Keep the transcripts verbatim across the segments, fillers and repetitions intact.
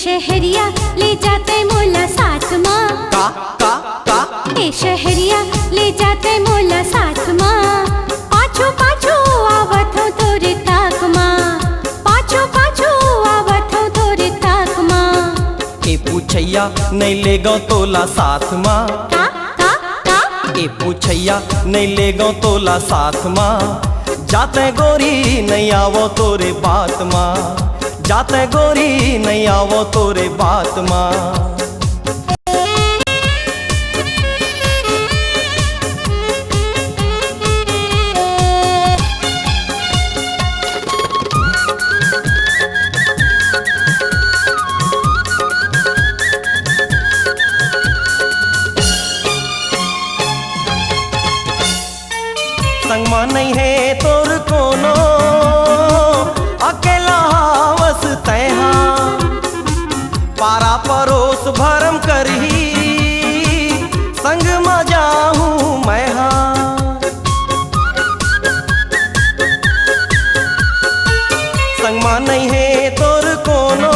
शहरिया, ले जाते मोला साथ मा। का, का, का? ए शहरिया, ले जाते मोला साथ मा। पाछू पाछू आवत हूँ तोरे ताक मा। पाछू पाछू आवत हूँ तोरे ताक मा। ए पूछैया, नहीं ले गो तोला साथ मा। का, का, का? ए पूछैया, नहीं ले गो तोला साथ मा। जाते गोरी, नहीं आवो तोरे बात मा। जाते गोरी, नहीं आवो तोरे बात मा। संग मा नहीं हे तोर कोनो, अकेला हावस तैहा। पारा परोस भरम करही, संग मा जाहूँ मैं हा। संग मा नहीं हे तोर कोनो,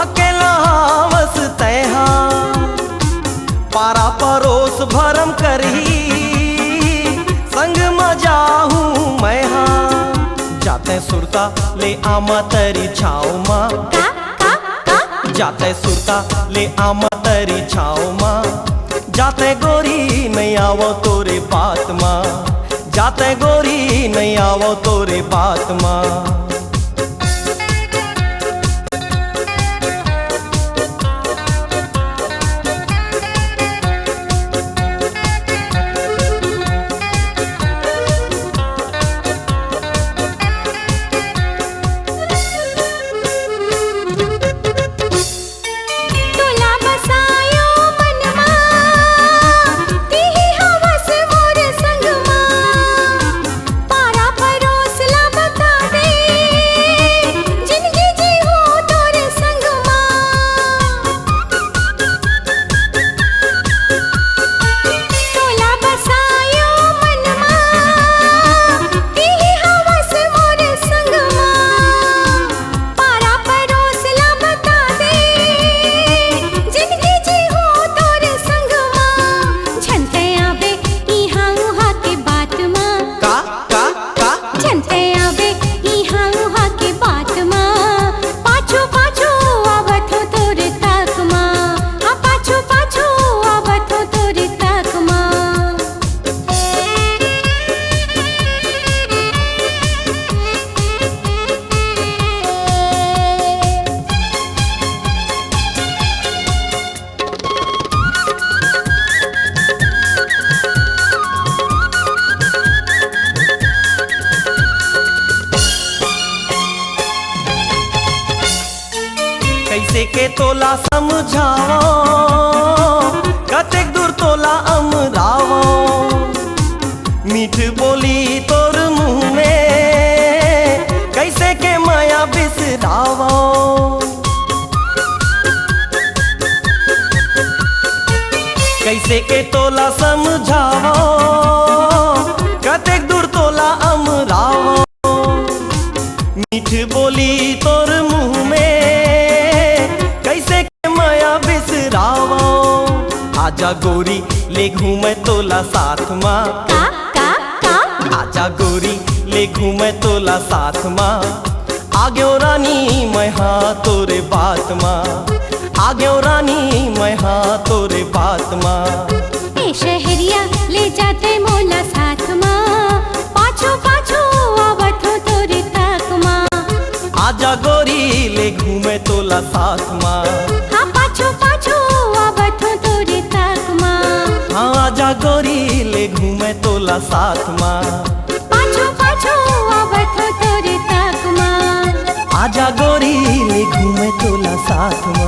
अकेला हावस तैहा। पारा परोस भरम करही, संग मा जाहूँ मैं हा। जाते सुरता ले आमा तरी छाव मा। का, का, का? जाते सुरता ले आमा तरी छाव मा। जाते गोरी, नहीं आवो तोरे बात मा। जाते गोरी, नहीं आवो तोरे बात मा। तोला बसायो मन मा, तिही हवस मोर संग मा। पारा परोस ला बता दे, जिनगी जीहूँ तोर संग मा। तोला बसायो मन मा, तिही हवस मोर संग मा। पारा परोस ला बता दे, जिनगी जीहूँ तोर संग मा। झन तैं आबे इहाँ उहाँ के बात मा। का, का, का? झन तैं आबे इहाँ उहाँ के बात मा। पाछू पाछू आवत हूँ तोर ताक मा। हाँ, पाछू पाछू आवत हूँ तोर ताक मा। कैसे के तोला समझावो, कतेक दूर तोला अमरावो। मीठ बोली तोर मुँह में, कैसे के मया बिसरावो। कैसे के तोला समझावो, कतेक दूर तोला अमरावो। मीठ बोली तोर मुँह में, कैसे के मया बिसरावो। आजा गोरी, ले घूमे तोला साथ मा। का, का, का? आजा गोरी, ले घूमे तोला साथ मा। आग्यो रानी मैं हा तोरे बात मा। आग्यो रानी मैं हा तोरे बात मा। ए शहरिया, ले जाते मोला साथ मा। पाछू पाछू आवत हूँ तोरे ताक मा। आजा गोरी, ले घूमे तोला साथ मा। हाँ, पाछू पाछू आवत हूँ तोरे ताक मा। हाँ, आजा गोरी, ले घूमे तोला साथ मा। पाछू पाछू आवत हूँ तोरे ताक मा। आजा गोरी, ले घूमे तोला साथ मा।